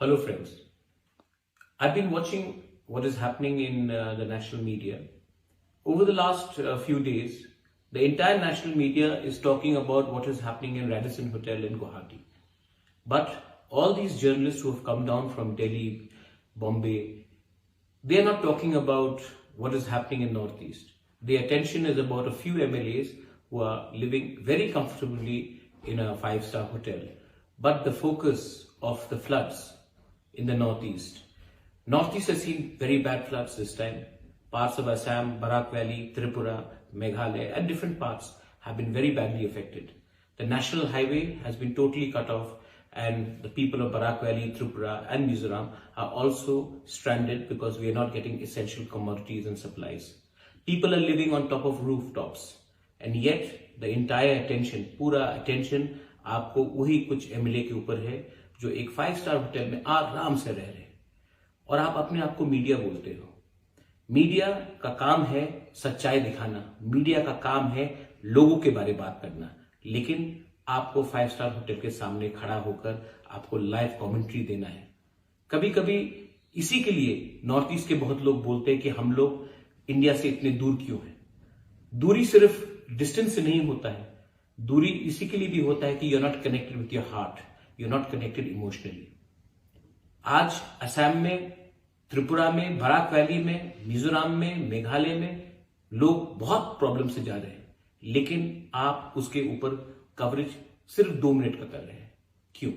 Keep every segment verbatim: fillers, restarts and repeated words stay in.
Hello, friends. I've been watching what is happening in uh, the national media. Over the last uh, few days, the entire national media is talking about what is happening in Radisson Hotel in Guwahati. But all these journalists who have come down from Delhi, Bombay, they are not talking about what is happening in Northeast. The attention is about a few M L As who are living very comfortably in a five-star hotel. But the focus of the floods in the Northeast. Northeast has seen very bad floods this time. Parts of Assam, Barak Valley, Tripura, Meghalaya, and different parts have been very badly affected. The national highway has been totally cut off, and the people of Barak Valley, Tripura, and Mizoram are also stranded because we are not getting essential commodities and supplies. People are living on top of rooftops, and yet the entire attention, पूरा attention आपको वही कुछ एमएलए के ऊपर है जो एक five star hotel में आराम से रह रहे हैं और आप अपने आप को मीडिया बोलते हो। मीडिया का काम है सच्चाई दिखाना, मीडिया का काम है लोगों के बारे बात करना, लेकिन आपको फाइव स्टार होटल के सामने खड़ा होकर आपको लाइव कमेंट्री देना है। कभी कभी इसी के लिए नॉर्थ ईस्ट के बहुत लोग बोलते हैं कि हम लोग इंडिया से इतने दूर क्यों हैं। दूरी सिर्फ डिस्टेंस से नहीं होता है, दूरी इसी के लिए भी होता है कि you are not connected with your heart, you are not connected emotionally. आज असम में, त्रिपुरा में, बराक वैली में, मिजोरम में, मेघालय में लोग बहुत प्रॉब्लम से जा रहे हैं, लेकिन आप उसके ऊपर कवरेज सिर्फ दो मिनट का कर रहे हैं। क्यों?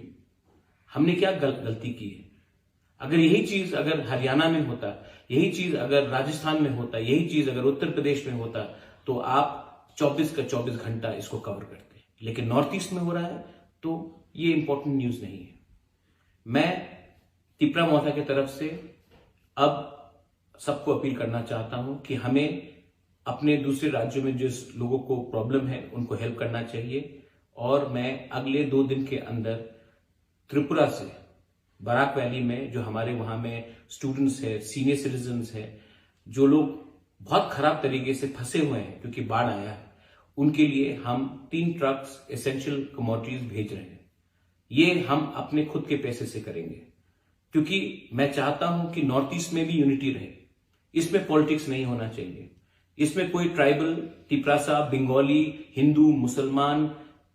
हमने क्या गल, गलती की है? अगर यही चीज अगर हरियाणा में होता, यही चीज अगर राजस्थान में होता, यही चीज अगर उत्तर प्रदेश में होता, तो आप चौबीस का चौबीस घंटा इसको कवर करते। लेकिन नॉर्थ ईस्ट में हो रहा है, तो ये इंपॉर्टेंट न्यूज नहीं है। मैं तिपरा मोर्चा की तरफ से अब सबको अपील करना चाहता हूं कि हमें अपने दूसरे राज्यों में जिस लोगों को प्रॉब्लम है, उनको हेल्प करना चाहिए। और मैं अगले दो दिन के अंदर त्रिपुरा से बराक वैली में जो हमारे वहाँ में स्टूडेंट्स हैं, सीनियर सिटीजन्स हैं, जो लोग बहुत खराब तरीके से फंसे हुए हैं क्योंकि बाढ़ आया है, उनके लिए हम तीन ट्रक्स एसेंशियल कमोडिटीज भेज रहे हैं। ये हम अपने खुद के पैसे से करेंगे, क्योंकि मैं चाहता हूं कि नॉर्थ ईस्ट में भी यूनिटी रहे। इसमें पॉलिटिक्स नहीं होना चाहिए। इसमें कोई ट्राइबल, तिपरासा, बंगाली, हिंदू, मुसलमान,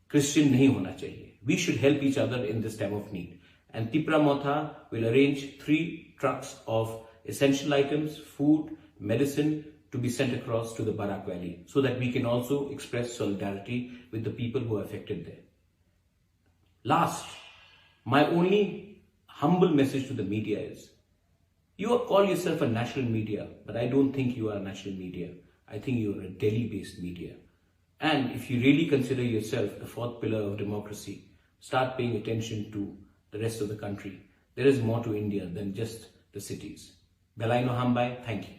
क्रिश्चियन नहीं होना चाहिए। We should help each other in this time of need. And Tipra Motha will arrange three trucks of essential items, food, medicine to be sent across to the Barak Valley so that we can also express solidarity with the people who are affected there. Last, my only humble message to the media is, you are, call yourself a national media, but I don't think you are a national media. I think you are a Delhi-based media. And if you really consider yourself a fourth pillar of democracy, start paying attention to the rest of the country. There is more to India than just the cities. Belaino Hambai, thank you.